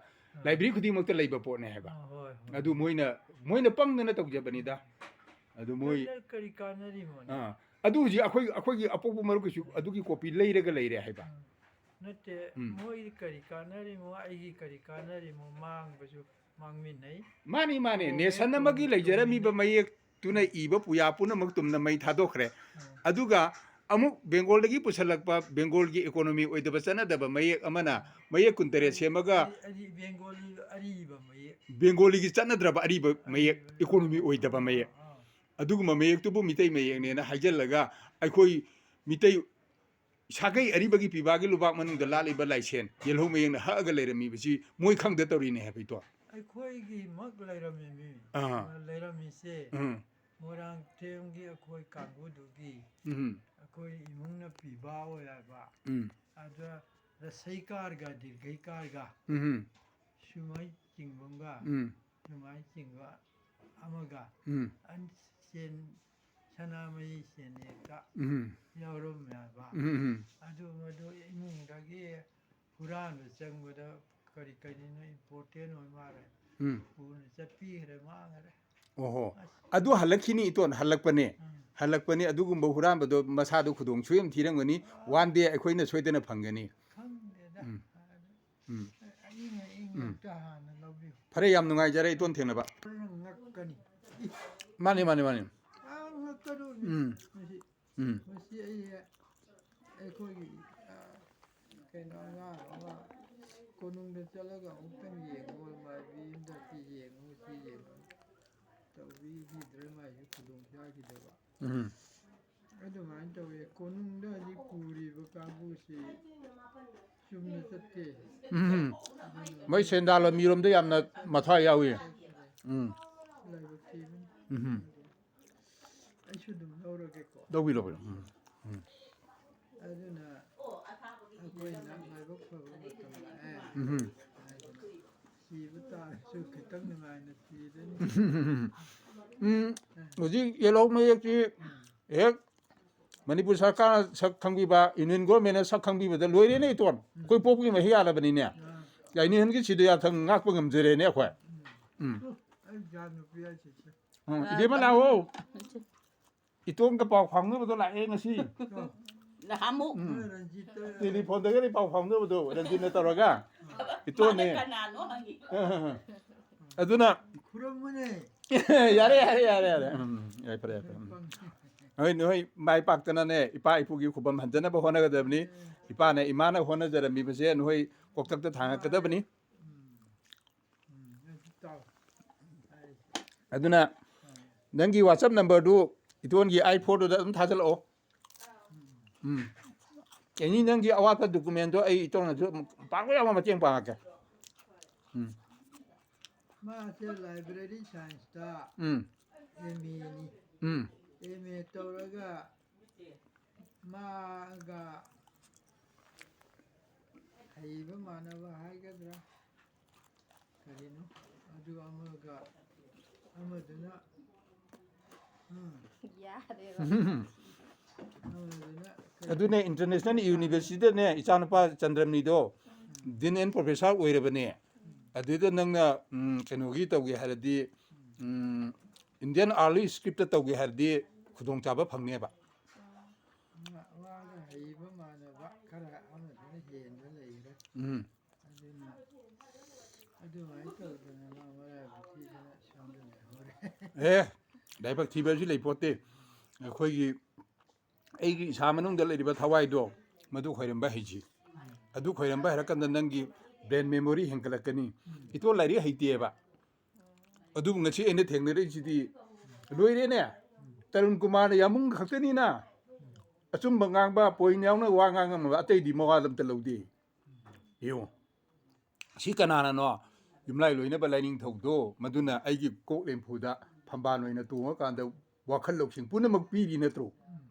ꯂꯥꯏꯕ꯭ꯔꯦꯔꯤ ꯈꯨꯗꯤꯡꯃꯛꯇ ꯂꯩꯕ ꯄꯣꯠꯅꯦ ꯍꯥꯏꯕ꯫ ꯑꯥ, ꯍꯣꯏ, ꯍꯣꯏ꯫ ꯑꯗꯨ ꯃꯣꯏꯅ ꯃꯣꯏꯅ ꯄꯪꯗꯅ ꯇꯧꯖꯕꯅꯤꯗ꯫ ꯑꯗꯨ ꯃꯣꯏ ꯀꯔꯤ ꯀꯥꯟꯅꯔꯤꯃꯣꯅꯦ? ꯑꯥ, ꯑꯗꯨ ꯍꯧꯖꯤꯛ ꯑꯩꯈꯣꯏ ꯑꯩꯈꯣꯏꯒꯤ ꯑꯄꯣꯛꯄ ꯃꯔꯨꯞꯀꯤꯁꯨ ꯑꯗꯨꯒꯤ ꯀꯣꯄꯤ ꯂꯩꯔꯒ ꯂꯩꯔꯦ ꯍꯥꯏꯕ꯫ ꯎꯝ꯫ ꯅꯠꯇꯦ, ꯎꯝ꯫ ꯃꯣꯏꯗꯤ ꯀꯔꯤ ꯀꯥꯟꯅꯔꯤꯃꯣ, ꯑꯩꯒꯤ ꯀꯔꯤ ꯀꯥꯟꯅꯔꯤꯃꯣ, ꯃꯥꯡꯕꯁꯨ ꯃꯥꯡꯃꯤꯟꯅꯩ꯫ ꯃꯥꯅꯤ ꯃꯥꯅꯤ, ꯑꯣ, ꯅꯦꯁꯟ ꯃꯣꯏ ꯑꯃꯒꯤ ꯇꯨꯡ-, ꯂꯩꯖꯔꯝꯃꯤꯕ ꯇꯨꯡꯃꯤꯅꯤ꯫ ꯃꯌꯦꯛꯇꯨꯅ ꯏꯕ ꯄꯨꯌꯥ ꯄꯨꯝꯅꯃꯛ ꯇꯨꯝꯅ ꯃꯩ ꯊꯥꯗꯣꯛꯈ꯭ꯔꯦ꯫ ꯎꯝ꯫ ꯑꯗꯨꯒ ꯑꯃꯨꯛ ꯕꯦꯡꯒꯣꯜꯗꯒꯤ ꯄꯨꯁꯜꯂꯛꯄ ꯕꯦꯡꯒꯣꯜꯒꯤ ꯏꯀꯣꯅꯣꯃꯤ ꯑꯣꯏꯗꯕ ꯆꯠꯅꯗꯕ ꯃꯌꯦꯛ ꯑꯃꯅ ꯃꯌꯦꯛ ꯀꯨꯟꯇꯔꯦꯠ ꯁꯦꯝꯃꯒ ꯑꯔꯤ-, ꯑꯔꯤ-, ꯕꯦꯡꯒꯣꯂꯤ ꯑꯔꯤꯕ ꯃꯌꯦꯛ꯫ ꯕꯦꯡꯒꯣꯂꯤꯒꯤ ꯆꯠꯅꯗ꯭ꯔꯕ ꯑꯔꯤꯕ ꯃꯌꯦꯛ, ꯑꯔꯤꯕ ꯏꯀꯣꯅꯣꯃꯤ ꯑꯣꯏꯗꯕ ꯃꯌꯦꯛ꯫ ꯑꯥ꯫ ꯑꯗꯨꯒꯨꯝꯕ ꯃꯌꯦꯛꯇꯨꯕꯨ ꯃꯤꯇꯩ ꯃꯌꯦꯛꯅꯦꯅ ꯍꯥꯏꯖꯤꯜꯂꯒ ꯑꯩꯈꯣꯏ ꯃꯤꯇꯩ ꯁꯥꯒꯩ ꯑꯔꯤꯕꯒꯤ ꯄꯤꯕꯥꯒꯤ ꯂꯨꯕꯥꯛ ꯃꯅꯨꯡꯗ ꯂꯥꯠꯂꯤꯕ ꯂꯥꯏꯁꯦꯟ ꯌꯦꯜꯍꯧ ꯃꯌꯦꯛꯅ ꯍꯛꯑꯒ ꯂꯩꯔꯝꯃꯤꯕꯁꯤ ꯃꯣꯏ ꯈꯪꯗ ꯇꯧꯔꯤꯅꯦ ꯍꯥꯏꯕ ꯏꯇꯣ꯫ ꯑꯩꯈꯣꯏꯒꯤꯃꯛ ꯂꯩꯔꯝꯃꯤꯃꯤ꯫ ꯑꯥ꯫ ꯂꯩꯔꯝꯃꯤꯁꯦ ꯎꯝ꯫ ꯃꯣꯏꯔꯥꯡꯊꯦꯝꯒꯤ ꯑꯩꯈꯣꯏ ꯀꯥꯡꯕꯨꯗꯨꯒꯤ ꯎꯝ꯫ ꯑꯩꯈꯣꯏ ꯏꯃꯨꯡꯅ ꯄꯤꯕ ꯑꯣꯏ ꯍꯥꯏꯕ꯫ ꯎꯝ꯫ ꯑꯗ ꯔꯁꯩꯀꯥꯔꯒ ꯗꯤꯔꯒꯩꯀꯥꯔꯒ ꯎꯝ꯫ ꯁꯨꯃꯥꯏ ꯆꯤꯡꯕ ꯑꯃꯒ ꯎꯝ꯫ ꯁꯨꯃꯥꯏ ꯆꯤꯡꯕ ꯑꯃꯒ ꯎꯝ꯫ ꯑꯟ-, ꯁꯦꯟ-, ꯁꯅꯥꯃꯍꯤ ꯁꯦꯟꯌꯦꯛꯇ ꯎꯝ꯫ ꯌꯥꯎꯔꯝꯃꯦ ꯍꯥꯏꯕ꯫ ꯎꯝ꯫ ꯑꯗꯨ ꯃꯗꯨ ꯏꯃꯨꯡꯗꯒꯤ ꯍꯨꯔꯥꯟꯕ ꯆꯪꯕꯗ ꯀꯔꯤ ꯀꯔꯤꯅꯣ important ꯑꯣꯏ ꯃꯥꯜꯂꯦ꯫ ꯎꯝ꯫ ꯄꯨꯅ ꯆꯠꯄꯤꯈ꯭ꯔꯦ, ꯃꯥꯡꯈ꯭ꯔꯦ꯫ ꯑꯣꯍꯣ꯫ ꯑꯗꯨ ꯍꯜꯂꯛꯈꯤꯅꯤ ꯏꯇꯣꯟ, ꯍꯜꯂꯛꯄꯅꯦ꯫ ꯎꯝ꯫ ꯍꯜꯂꯛꯄꯅꯤ꯫ ꯑꯗꯨꯒꯨꯝꯕ ꯍꯨꯔꯥꯟꯕꯗꯣ ꯃꯁꯥꯗꯣ ꯈꯨꯗꯣꯡ ꯁꯨꯡ ꯌꯥꯝ ꯊꯤꯔꯝꯒꯅꯤ꯫ One day ꯑꯩꯈꯣꯏꯅ ꯁꯣꯏꯗꯅ ꯐꯪꯒꯅꯤ꯫ ꯈꯪꯗꯦꯗ꯫ ꯎꯝ꯫ ꯎꯝ꯫ ꯑꯏꯪ ꯑꯏꯪ ꯎꯝ꯫ ꯉꯛꯇ ꯍꯥꯟꯅ ꯂꯧꯕꯤꯌꯨ꯫ ꯐꯔꯦ, ꯌꯥꯝ ꯅꯨꯡꯉꯥꯏꯖꯔꯦ ꯏꯇꯣꯟ ꯊꯦꯡꯅꯕ꯫ ꯍꯣꯔꯦꯟ ꯉꯛꯀꯅꯤ꯫ ꯃꯥꯅꯤ, ꯃꯥꯅꯤ, ꯃꯥꯅꯤ꯫ ꯑꯥ, ꯉꯛꯀꯗꯧꯅꯤ꯫ ꯎꯝ꯫ ꯃꯁꯤ, ꯎꯝ꯫ ꯃꯁꯤ ꯑꯩ, ꯑꯩꯈꯣꯏꯒꯤ, ꯑꯥ, ꯀꯩꯅꯣ, ꯑꯉꯥꯡ ꯑꯃ ꯀꯣꯅꯨꯡꯗ ꯆꯠꯂꯒ ꯑꯃꯨꯛꯇꯪ ꯌꯦꯡꯉꯣ, ꯃꯥꯏꯕꯤ ꯑꯃꯗ ꯁꯤ ꯌꯦꯡꯉꯨ, ꯁꯤ ꯌꯦꯡꯉꯨ ꯇꯧꯕꯤꯈꯤꯗ꯭ꯔꯦ, ꯃꯥꯏꯁꯨ ꯈꯨꯗꯣꯡ ꯆꯥꯈꯤꯗꯕ꯫ ꯎꯝ꯫ ꯑꯗꯨꯃꯥꯏꯅ ꯇꯧꯋꯦ꯫ ꯀꯣꯅꯨꯡꯗ ꯍꯧꯖꯤꯛ ꯄꯨꯔꯤꯕ ꯀꯥꯡꯕꯨꯁꯤ ꯆꯨꯝꯅ ꯆꯠꯇꯦ꯫ ꯎꯝ꯫ ꯃꯣꯏ ꯁꯦꯟꯗꯥꯟ ꯂꯝꯕꯤꯔꯣꯝꯗ ꯌꯥꯝꯅ ꯃꯊ꯭ꯋꯥꯏ ꯌꯥꯎꯏ꯫ ꯎꯝ꯫ ꯂꯥꯏꯕꯛ ꯊꯤꯕꯅꯤ꯫ ꯎꯝ꯫ ꯑꯩꯁꯨ ꯑꯗꯨꯝ ꯂꯧꯔꯒꯦꯀꯣ꯫ ꯂꯧꯕꯤꯔꯣ, ꯂꯧꯕꯤꯔꯣ꯫ ꯎꯝ꯫ ꯎꯝ꯫ ꯑꯗꯨꯅ ꯑꯩꯈꯣꯏꯅ ꯂꯥꯏꯕꯛ ꯐꯕ ꯃꯇꯝ ꯂꯥꯛꯑꯦ꯫ ꯎꯝ꯫ ꯁꯤꯕ ꯇꯥꯔꯁꯨ ꯈꯤꯇꯪ ꯅꯨꯡꯉꯥꯏꯅ ꯁꯤꯔꯅꯤ꯫ ꯎꯝ꯫ ꯍꯧꯖꯤꯛ ꯌꯦꯜꯍꯧ ꯃꯌꯦꯛꯁꯤ ꯍꯦꯛ ꯃꯅꯤꯄꯨꯔ ꯁꯔꯀꯥꯔꯅ ꯁꯛ ꯈꯪꯕꯤꯕ, ꯏꯌꯨꯅꯤꯌꯟ ꯒꯣꯔꯃꯦꯟꯅ ꯁꯛ ꯈꯪꯕꯤꯕꯗ ꯂꯣꯏꯔꯦꯅꯦ ꯏꯇꯣꯟ꯫ ꯑꯩꯈꯣꯏ ꯄꯣꯛꯄꯒꯤ ꯃꯍꯩ ꯌꯥꯜꯂꯕꯅꯤꯅꯦ꯫ ꯌꯥꯏꯅꯤꯍꯟꯒꯤ ꯁꯤꯗ ꯌꯥꯊꯪ ꯉꯥꯛꯄ ꯉꯝꯖꯔꯦꯅꯦ ꯑꯩꯈꯣꯏ꯫ ꯎꯝ꯫ ꯑꯩ ꯏꯆꯥ ꯅꯨꯄꯤ ꯍꯥꯏꯁꯤꯁꯦ꯫ ꯎꯝ, ꯏꯕꯦꯝꯃ ꯂꯥꯛꯑꯣ꯫ ꯏꯇꯣꯟꯒ ꯄꯥꯎ ꯐꯥꯎꯅꯕꯗꯣ ꯂꯥꯛꯑꯦ ꯉꯁꯤ꯫ ꯅꯍꯥꯟꯃꯨꯛ꯫ ꯎꯝ꯫ ꯔꯟꯖꯤꯠꯇ ꯇꯦꯂꯤꯐꯣꯟꯗꯒꯗꯤ ꯄꯥꯎ ꯐꯥꯎꯅꯕꯗꯣ ꯔꯟꯖꯤꯠꯅ ꯇꯧꯔꯒ꯫ ꯏꯇꯣꯟꯅꯦ꯫ ꯃꯥꯅ ꯀꯅꯥꯅꯣ ꯍꯪꯉꯤ꯫ ꯑꯗꯨꯅ ꯈꯨꯔꯝꯕꯅꯦ꯫ ꯌꯥꯔꯦ, ꯌꯥꯔꯦ, ꯌꯥꯔꯦ, ꯌꯥꯔꯦ꯫ ꯎꯝ, ꯌꯥꯔꯦ, ꯐꯔꯦ, ꯐꯔꯦ꯫ ꯎꯝ꯫ ꯍꯣꯏ, ꯅꯣꯏ ꯃꯥꯏ ꯄꯥꯛꯇꯅꯅꯦ, ꯏꯄꯥ ꯏꯄꯨꯒꯤ ꯈꯨꯕꯝ ꯍꯟꯖꯅꯕ ꯍꯣꯠꯅꯒꯗꯕꯅꯤ꯫ ꯏꯄꯥꯅ ꯏꯃꯥꯅ ꯍꯣꯠꯅꯖꯔꯝꯃꯤꯕꯁꯦ ꯅꯣꯏ ꯀꯣꯛꯊꯛꯇ ꯊꯥꯡꯉꯛꯀꯗꯕꯅꯤ꯫ ꯎꯝ꯫ ꯎꯝ, ꯑꯗꯨ ꯇꯥꯎ꯫ ꯑꯗꯨꯅ ꯅꯪꯒꯤ WhatsApp numberꯗꯨ ꯏꯇꯣꯟꯒꯤ ꯑꯥꯏ ꯐꯣꯔꯗꯨꯗ ꯑꯗꯨꯝ ꯊꯥꯖꯤꯜꯂꯛꯑꯣ꯫ ꯎꯝ꯫ ꯑꯦꯅꯤ ꯅꯪꯒꯤ ꯑꯋꯥꯠꯄ documentꯗꯣ ꯑꯩ ꯏꯇꯣꯟꯅꯁꯨ ꯄꯥꯡꯕ ꯌꯥꯕ ꯃꯇꯦꯡ ꯄꯥꯡꯉꯛꯀꯦ꯫ ꯎꯝ꯫ ꯃꯥꯁꯦ library scienceꯇ ꯎꯝ꯫ MAꯅꯤ꯫ ꯎꯝ꯫ MA ꯇꯧꯔꯒ ꯃꯥꯒ ꯍꯩꯕ ꯃꯥꯟꯅꯕ ꯍꯥꯏꯒꯗ꯭ꯔꯥ? ꯀꯔꯤꯅꯣ? ꯑꯗꯨ ꯑꯃꯒ, ꯑꯃꯗꯨꯅ, ꯎꯝ, ꯌꯥꯔꯦꯕ꯫ ꯑꯃꯗꯨꯅ ꯀꯔꯤ? ꯑꯗꯨꯅꯦ, international universityꯗꯅꯦ, ꯏꯆꯥꯅꯨꯄꯥ ꯆꯟꯗ꯭ꯔꯃꯅꯤꯗꯣ, um. Dean and Professor ꯑꯣꯏꯔꯕꯅꯦ꯫ ꯎꯝ꯫ ꯑꯗꯨꯗ ꯅꯪꯅ, ꯎꯝ, ꯀꯩꯅꯣꯒꯤ ꯇꯧꯒꯦ ꯍꯥꯏꯔꯗꯤ, ꯎꯝ, Indian early scriptꯇ ꯇꯧꯒꯦ ꯍꯥꯏꯔꯗꯤ ꯈꯨꯗꯣꯡꯆꯥꯕ ꯐꯪꯅꯦꯕ꯫ ꯃꯥ-, ꯃꯥꯒ ꯍꯩꯕ ꯃꯥꯟꯅꯕ ꯈꯔ ꯑꯃꯗꯨꯅ ꯍꯦꯟꯕ ꯂꯩꯈ꯭ꯔꯦ꯫ ꯎꯝ꯫ ꯑꯗꯨꯅ ꯑꯗꯨꯃꯥꯏꯅ ꯇꯧꯗꯅ ꯃꯥ ꯃꯔꯥꯏꯕꯛ ꯊꯤꯗꯅ ꯁꯣꯝꯗ ꯂꯩꯍꯧꯔꯦ꯫ ꯑꯦ, ꯂꯥꯏꯕꯛ ꯊꯤꯕ ꯍꯥꯏꯁꯤ ꯂꯩꯄꯣꯠꯇꯦ꯫ ꯑꯩꯈꯣꯏꯒꯤ, ꯑꯩꯒꯤ ꯏꯁꯥ ꯃꯅꯨꯡꯗ ꯂꯩꯔꯤꯕ ꯊꯋꯥꯏꯗꯣ, ꯃꯗꯨ ꯈꯣꯏꯔꯝꯕ ꯍꯩꯁꯤ꯫ ꯑꯗꯨ ꯈꯣꯏꯔꯝꯕ ꯍꯩꯔꯀꯥꯟꯗ ꯅꯪꯒꯤ brain memory ꯍꯦꯟꯒꯠꯂꯛꯀꯅꯤ꯫ ꯏꯇꯣꯟ ꯂꯥꯏꯔꯤꯛ ꯍꯩꯇꯦꯕ꯫ ꯑꯗꯨꯕꯨ ꯉꯁꯤ ꯑꯩꯅ ꯊꯦꯡꯅꯔꯛꯏꯁꯤꯗꯤ ꯂꯣꯏꯔꯦꯅꯦ꯫ ꯇꯔꯨꯟ ꯀꯨꯃꯥꯔꯅ ꯌꯥꯝꯕꯨꯡ ꯈꯛꯇꯅꯤꯅ ꯑꯆꯨꯝꯕ ꯉꯥꯡꯕ, point ꯌꯥꯎꯅ ꯋꯥ ꯉꯥꯡꯉꯝꯃꯕ, ꯑꯇꯩꯗꯤ ꯃꯋꯥ ꯑꯝꯇ ꯂꯧꯗꯦ꯫ ꯌꯦꯡꯉꯨ꯫ ꯁꯤ ꯀꯅꯥꯅꯅꯣ? ꯌꯨꯝꯂꯥꯏ ꯂꯣꯏꯅꯕ ꯂꯥꯏꯅꯤꯡꯊꯧꯗꯣ, ꯃꯗꯨꯅ ꯑꯩꯒꯤ ꯀꯣꯛ ꯂꯦꯝꯐꯨꯗ ꯐꯝꯕꯥꯜ ꯑꯣꯏꯅ ꯇꯣꯡꯉꯀꯥꯟꯗ ꯋꯥꯈꯜ ꯂꯧꯁꯤꯡ ꯄꯨꯝꯅꯃꯛ ꯄꯤꯔꯤ ꯅꯠꯇ꯭ꯔꯣ?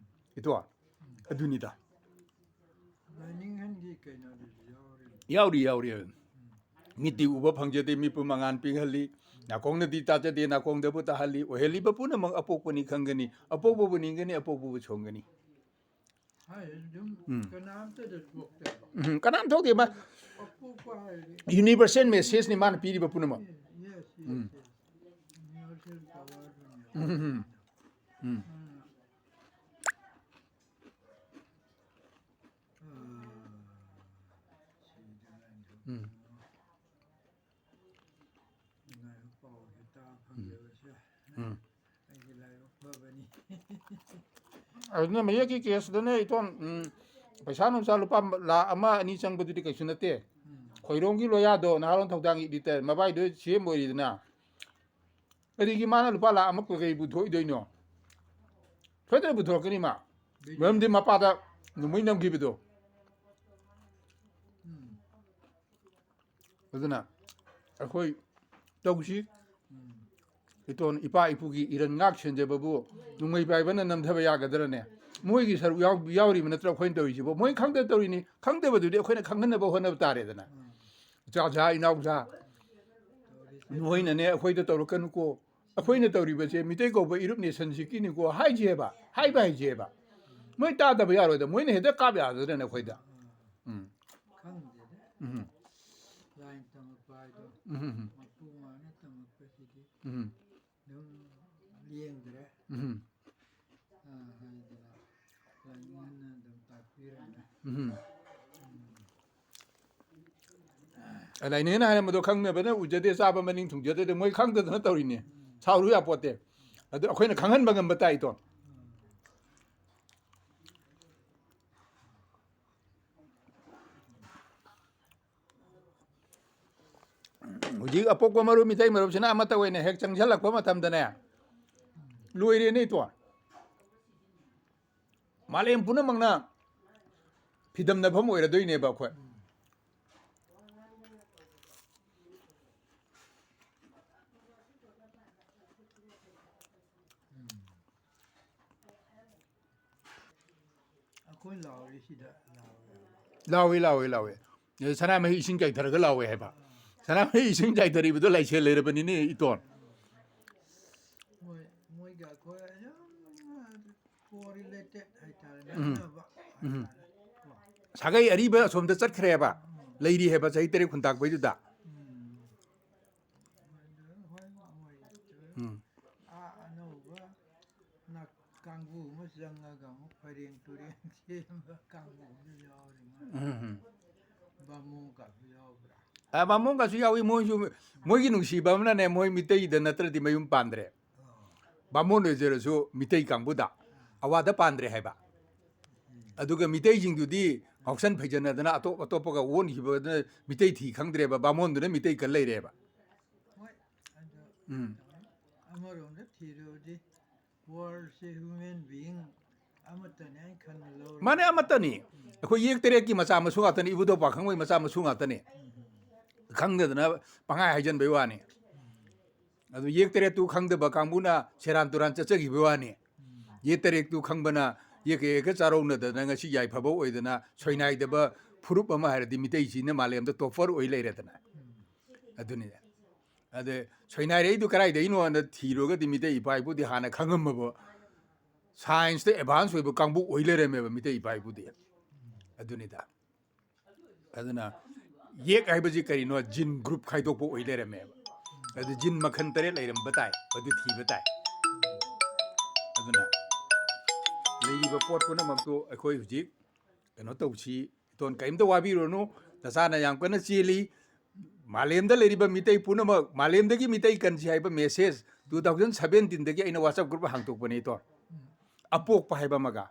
ꯏꯇꯣ? ꯑꯗꯨꯅꯤꯗ꯫ ꯂꯥꯏꯅꯤꯡꯍꯟꯒꯤ ꯀꯩꯅꯣꯗꯨꯁꯨ ꯌꯥꯎꯔꯤ꯫ ꯌꯥꯎꯔꯤ, ꯌꯥꯎꯔꯤ꯫ ꯃꯤꯠꯇꯤ ꯎꯕ ꯐꯪꯖꯗꯦ, ꯃꯤꯠꯄꯨ ꯃꯉꯥꯜ ꯄꯤꯍꯜꯂꯤ꯫ ꯅꯥꯀꯣꯡꯅꯗꯤ ꯇꯥꯖꯗꯦ, ꯅꯥꯀꯣꯡꯗꯕꯨ ꯇꯥꯍꯜꯂꯤ꯫ ꯑꯣꯏꯍꯜꯂꯤꯕ ꯄꯨꯝꯅꯃꯛ ꯑꯄꯣꯛꯄꯅꯤ ꯈꯪꯒꯅꯤ, ꯑꯄꯣꯛꯄꯕꯨ ꯅꯤꯡꯒꯅꯤ, ꯑꯄꯣꯛꯄꯕꯨ ꯁꯣꯟꯒꯅꯤ꯫ ꯎꯝ꯫ ꯎꯝ, ꯀꯅꯥꯝ ꯊꯣꯛꯇꯦ꯫ ꯃꯥ universal message ꯅꯤ ꯃꯥꯅ ꯄꯤꯔꯤꯕ ꯄꯨꯝꯅꯃꯛ꯫ ꯎꯝ꯫ ꯎꯝ, ꯎꯝ, ꯎꯝ꯫ ꯎꯝ꯫ ꯎꯝ꯫ ꯎꯝ꯫ ꯑꯗꯨꯅ ꯃꯌꯦꯛꯀꯤ ꯀꯦꯁꯇꯅꯦ ꯏꯇꯣꯟ, ꯎꯝ, ꯄꯩꯁꯥ ꯅꯨꯡꯁꯥ ꯂꯨꯄꯥ ꯂꯥꯈ ꯑꯃ ꯑꯅꯤ ꯆꯪꯕꯗꯨꯗꯤ ꯀꯩꯁꯨ ꯅꯠꯇꯦ꯫ ꯎꯝ꯫ ꯈꯣꯏꯔꯣꯡꯒꯤ ꯂꯣꯌꯥꯗꯣ ꯅꯍꯥꯔꯣꯟ ꯊꯧꯗꯥꯡꯒꯤ editor ꯃꯕꯥꯏꯗꯣ ꯁꯤ ꯑꯦꯝ ꯑꯣꯏꯔꯤꯗꯅ꯫ ꯀꯔꯤꯒꯤ ꯃꯥꯅ ꯂꯨꯄꯥ ꯂꯥꯈ ꯑꯃ ꯀꯩ ꯄꯨꯊꯣꯛꯏꯗꯣꯏꯅꯣ? ꯁꯣꯏꯗꯅ ꯄꯨꯊꯣꯔꯛꯀꯅꯤ ꯃꯥ꯫ ꯃꯔꯝꯗꯤ ꯃꯄꯥꯗ ꯅꯣꯡꯃꯩ ꯅꯝꯈꯤꯕꯗꯣ꯫ ꯎꯝ꯫ ꯑꯗꯨꯅ ꯑꯩꯈꯣꯏ ꯇꯧꯁꯤ꯫ ꯎꯝ꯫ ꯏꯇꯣꯟ ꯏꯄꯥ ꯏꯄꯨꯒꯤ ꯏꯔꯟ ꯉꯥꯛ ꯁꯦꯟꯖꯕꯕꯨ ꯅꯣꯡꯃꯩ ꯄꯥꯏꯕꯅ ꯅꯝꯊꯕ ꯌꯥꯒꯗ꯭ꯔꯅꯦ? ꯃꯣꯏꯒꯤ ꯁꯔꯨꯛ ꯌꯥꯎ-, ꯌꯥꯎꯔꯤꯕ ꯅꯠꯇ꯭ꯔꯣ ꯑꯩꯈꯣꯏꯅ ꯇꯧꯔꯤꯁꯤꯕꯣ? ꯃꯣꯏ ꯈꯪꯗ ꯇꯧꯔꯤꯅꯤ, ꯈꯪꯗꯕꯗꯨꯗꯤ ꯑꯩꯈꯣꯏꯅ ꯈꯪꯍꯟꯅꯕ ꯍꯣꯠꯅꯕ ꯇꯥꯔꯦꯗꯅ꯫ ꯎꯝ꯫ ꯏꯆꯥꯁꯥ ꯏꯅꯥꯎꯁꯥ, ꯅꯣꯏꯅꯅꯦ ꯑꯩꯈꯣꯏꯗ ꯇꯧꯔꯛꯀꯅꯨꯀꯣ, ꯑꯩꯈꯣꯏꯅ ꯇꯧꯔꯤꯕꯁꯦ ꯃꯤꯇꯩ ꯀꯧꯕ ꯏꯔꯨꯞ ꯅꯦꯁꯟꯁꯤꯞꯀꯤꯅꯤꯀꯣ ꯍꯥꯏꯁꯦꯕ, ꯍꯥꯏꯕ ꯍꯥꯏꯁꯦꯕ꯫ ꯃꯣꯏ ꯇꯥꯗꯕ ꯌꯥꯔꯣꯏꯗ, ꯃꯣꯏꯅ ꯍꯦꯛꯇ ꯀꯥꯞ ꯌꯥꯗ꯭ꯔꯅꯦ ꯑꯩꯈꯣꯏꯗ꯫ ꯎꯝ꯫ ꯈꯪꯗꯦꯗ꯫ ꯎꯝ꯫ ꯂꯥꯏꯟ ꯇꯝꯃꯛꯄ ꯍꯥꯏꯗꯣ ꯎꯝ, ꯎꯝ, ꯎꯝ꯫ ꯃꯄꯨ ꯃꯥꯅ ꯇꯝꯃꯛꯄꯁꯤꯗꯤ ꯎꯝ꯫ ꯑꯗꯨꯝ ꯂꯦꯡꯗ꯭ꯔꯦ꯫ ꯎꯝ꯫ ꯑ, ꯍꯥꯏꯗꯅ ꯂꯥꯏꯅꯤꯡꯉꯟꯅ ꯑꯗꯨꯝ ꯇꯥꯛꯄꯤꯔꯝꯃꯦ꯫ ꯎꯝ꯫ ꯎꯝ꯫ ꯂꯥꯏꯅꯤꯡꯉꯟꯅ ꯍꯥꯏꯔꯝꯕꯗꯣ ꯈꯪꯅꯕꯅ ꯎꯖꯗꯦ, ꯆꯥꯕ ꯃꯅꯤꯡ ꯊꯨꯡꯖꯗꯦ, ꯃꯣꯏ ꯈꯪꯗꯗꯅ ꯇꯧꯔꯤꯅꯦ꯫ ꯎꯝ꯫ ꯁꯥꯎꯔꯨ ꯌꯥꯄꯣꯠꯇꯦ꯫ ꯑꯗꯨ ꯑꯩꯈꯣꯏꯅ ꯈꯪꯍꯟꯕ ꯉꯝꯕ ꯇꯥꯏꯗꯣ꯫ ꯎꯝ꯫ ꯍꯧꯖꯤꯛ ꯑꯄꯣꯛꯄ ꯃꯔꯨꯞ, ꯃꯤꯇꯩ ꯃꯔꯨꯞꯁꯤꯅ ꯑꯃꯠꯇ ꯑꯣꯏꯅ ꯍꯦꯛ ꯆꯪꯁꯤꯜꯂꯛꯄ ꯃꯇꯝꯗꯅꯦ, ꯂꯣꯏꯔꯦꯅꯦ ꯏꯇꯣ꯫ ꯃꯥꯂꯦꯝ ꯄꯨꯝꯅꯃꯛꯅ ꯐꯤꯗꯝꯅꯐꯝ ꯑꯣꯏꯔꯗꯣꯏꯅꯦꯕ ꯑꯩꯈꯣꯏ꯫ ꯑꯩꯈꯣꯏ ꯂꯥꯎꯔꯤꯁꯤꯗ ꯂꯥꯎꯔꯦ꯫ ꯂꯥꯎꯏ, ꯂꯥꯎꯏ, ꯂꯥꯎꯏ꯫ ꯑꯦ, ꯁꯅꯥꯃꯍꯤ ꯏꯁꯤꯡ ꯆꯥꯏꯊꯔꯒ ꯂꯥꯎꯏ ꯍꯥꯏꯕ꯫ ꯁꯅꯥꯃꯍꯤ ꯏꯁꯤꯡ ꯆꯥꯏꯊꯔꯤꯕꯗꯣ ꯂꯥꯏꯁꯦꯜ ꯂꯩꯔꯕꯅꯤꯅꯦ ꯏꯇꯣꯟ꯫ ꯃꯣꯏ, ꯃꯣꯏꯒ ꯑꯩꯈꯣꯏ ꯑꯗꯨꯝ correlated ꯍꯥꯏꯇꯥꯔꯦ, ꯎꯝ꯫ ꯅꯛꯅꯕ꯫ ꯎꯝ꯫ ꯁꯥꯒꯩ ꯑꯔꯤꯕ ꯑꯁꯣꯝꯗ ꯆꯠꯈ꯭ꯔꯦꯕ, ꯂꯩꯔꯤ ꯍꯥꯏꯕ ꯆꯍꯤ ꯇꯔꯦꯠ ꯈꯨꯟꯇꯥꯛꯄꯩꯗꯨꯗ꯫ ꯎꯝ꯫ ꯑꯥ, ꯑꯅꯧꯕ ꯅ-, ꯀꯥꯡꯕꯨ ꯑꯃ ꯆꯪꯉꯒ ꯑꯃꯨꯛ ꯐꯩꯔꯦꯡ ꯇꯨꯔꯦꯡ ꯁꯦꯝꯕ ꯀꯥꯡꯕꯨ ꯑꯃꯁꯨ ꯌꯥꯎꯔꯤ ꯃꯥꯜꯂꯦ꯫ ꯎꯝ, ꯎꯝ꯫ ꯕꯥꯃꯣꯟꯒꯁꯨ ꯌꯥꯎꯕ꯭ꯔꯥ? ꯑ, ꯕꯥꯃꯣꯟꯒꯁꯨ ꯌꯥꯎꯏ꯫ ꯃꯣꯏꯁꯨ, ꯃꯣꯏꯒꯤ ꯅꯨꯡꯁꯤꯕ ꯑꯃꯅꯅꯦ, ꯃꯣꯏ ꯃꯤꯇꯩꯗ ꯅꯠꯇ꯭ꯔꯗꯤ ꯃꯌꯨꯝ ꯄꯥꯟꯗ꯭ꯔꯦ꯫ ꯑꯣ꯫ ꯕꯥꯃꯣꯟ ꯑꯣꯏꯖꯔꯁꯨ ꯃꯤꯇꯩ ꯀꯥꯡꯕꯨꯗ, ꯑꯋꯥꯗ ꯄꯥꯟꯗ꯭ꯔꯦ ꯍꯥꯏꯕ꯫ ꯎꯝ꯫ ꯑꯗꯨꯒ ꯃꯤꯇꯩꯁꯤꯡꯗꯨꯗꯤ ꯉꯥꯎꯁꯟ ꯐꯩꯖꯟꯅꯗꯅ ꯑꯇꯣꯞ ꯑꯇꯣꯞꯄꯒ ꯑꯣꯟꯈꯤꯕꯗꯨꯅ ꯃꯤꯇꯩ ꯊꯤ ꯈꯪꯗ꯭ꯔꯦꯕ, ꯕꯥꯃꯣꯟꯗꯨꯅ ꯃꯤꯇꯩ ꯀꯟ ꯂꯩꯔꯦꯕ꯫ ꯍꯣꯏ, ꯑꯗꯣ ꯎꯝ꯫ ꯑꯃꯔꯣꯝꯗ ꯊꯤꯔꯨꯔꯗꯤ worldꯁꯦ human being ꯑꯃꯠꯇꯅꯦ ꯍꯥꯏꯅ ꯈꯟꯅ ꯂꯧꯔꯦ꯫ ꯃꯥꯅꯦ, ꯑꯃꯠꯇꯅꯤ꯫ ꯑꯩꯈꯣꯏ ꯌꯦꯛ ꯇꯔꯦꯠꯀꯤ ꯃꯆꯥ ꯃꯁꯨ ꯉꯥꯛꯇꯅꯤ, ꯏꯕꯨꯙꯧ ꯄꯥꯈꯪꯕꯒꯤ ꯃꯆꯥ ꯃꯁꯨ ꯉꯥꯛꯇꯅꯤ꯫ ꯈꯪꯗꯗꯅ ꯄꯪꯍꯥꯏ ꯍꯥꯏꯖꯟꯕꯩ ꯋꯥꯅꯤ꯫ ꯑꯗꯨ ꯌꯦꯛ ꯇꯔꯦꯠꯇꯨ ꯈꯪꯗꯕ ꯀꯥꯡꯕꯨꯅ ꯁꯦꯔꯥꯟ ꯇꯨꯔꯥꯟ ꯆꯠꯆꯈꯤꯕꯩ ꯋꯥꯅꯤ꯫ ꯌꯦꯛ ꯇꯔꯦꯠꯇꯨ ꯈꯪꯕꯅ ꯌꯦꯛꯀ ꯌꯦꯛꯀ ꯆꯥꯔꯧꯅꯗꯅ ꯉꯁꯤ ꯌꯥꯏꯐꯕ ꯑꯣꯏꯗꯅ ꯁꯣꯏꯅꯥꯏꯗꯕ ꯐꯨꯔꯨꯞ ꯑꯃ ꯍꯥꯏꯔꯗꯤ ꯃꯤꯇꯩꯁꯤꯅ ꯃꯥꯂꯦꯝꯗ topper ꯑꯣꯏ ꯂꯩꯔꯦꯗꯅ꯫ ꯑꯗꯨꯅꯤ꯫ ꯑꯗ ꯁꯣꯏꯅꯥꯏꯔꯛꯏꯗꯨ ꯀꯗꯥꯏꯗꯩꯅꯣꯅ ꯊꯤꯔꯨꯔꯒꯗꯤ ꯃꯤꯇꯩ ꯏꯄꯥ ꯏꯄꯨꯗꯤ ꯍꯥꯟꯅ ꯈꯪꯉꯝꯃꯕ, scienceꯇ advance ꯑꯣꯏꯕ ꯀꯥꯡꯕꯨ ꯑꯣꯏ ꯂꯩꯔꯝꯃꯦꯕ ꯃꯤꯇꯩ ꯏꯄꯥ ꯏꯄꯨꯗꯤ꯫ ꯑꯗꯨꯅꯤꯗ꯫ ꯑꯗꯨꯅ ꯌꯦꯛ ꯍꯥꯏꯕꯁꯤ ꯀꯔꯤꯅꯣ? Gene group ꯈꯥꯏꯗꯣꯛꯄ ꯑꯣꯏ ꯂꯩꯔꯝꯃꯦꯕ꯫ ꯑꯗꯨ gene ꯃꯈꯜ ꯇꯔꯦꯠ ꯂꯩꯔꯝꯕ ꯇꯥꯏ, ꯑꯗꯨ ꯊꯤꯕ ꯇꯥꯏ꯫ ꯑꯗꯨꯅ ꯂꯩꯔꯤꯕ ꯄꯣꯠ ꯄꯨꯝꯅꯃꯛꯇꯨ ꯑꯩꯈꯣꯏ ꯍꯧꯖꯤꯛ ꯀꯩꯅꯣ ꯇꯧꯁꯤ, ꯏꯇꯣꯟ, ꯀꯔꯤꯝꯇ ꯋꯥꯕꯤꯔꯨꯔꯅꯨ, ꯅꯆꯥꯅ ꯌꯥꯝ ꯀꯟꯅ ꯆꯦꯜꯂꯤ꯫ ꯃꯥꯂꯦꯝꯗ ꯂꯩꯔꯤꯕ ꯃꯤꯇꯩ ꯄꯨꯝꯅꯃꯛ, ꯃꯥꯂꯦꯝꯗꯒꯤ ꯃꯤꯇꯩ ꯀꯟꯁꯤ ꯍꯥꯏꯕ message two thousand seventeenꯗꯒꯤ ꯑꯩꯅ WhatsApp group ꯍꯥꯡꯇꯣꯛꯄꯅꯦ, ꯏꯇꯣꯟ꯫ ꯑꯄꯣꯛꯄ ꯍꯥꯏꯕ ꯑꯃꯒ,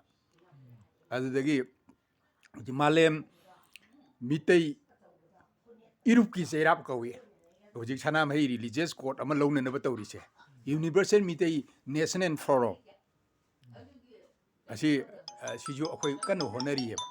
ꯑꯗꯨꯗꯒꯤ ꯍꯧꯖꯤꯛ ꯃꯥꯂꯦꯝ ꯃꯤꯇꯩ ꯏꯔꯨꯞꯀꯤ ꯆꯩꯔꯥꯛ ꯀꯧꯏ꯫ ꯍꯧꯖꯤꯛ ꯁꯅꯥꯃꯍꯤ religious code ꯑꯃ ꯂꯧꯅꯅꯕ ꯇꯧꯔꯤꯁꯦ, Universal ꯃꯤꯇꯩ National Forum꯫ ꯑꯁꯤ, ꯑ, ꯁꯤꯁꯨ ꯑꯩꯈꯣꯏ ꯀꯟꯅ ꯍꯣꯠꯅꯔꯤꯑꯕ꯫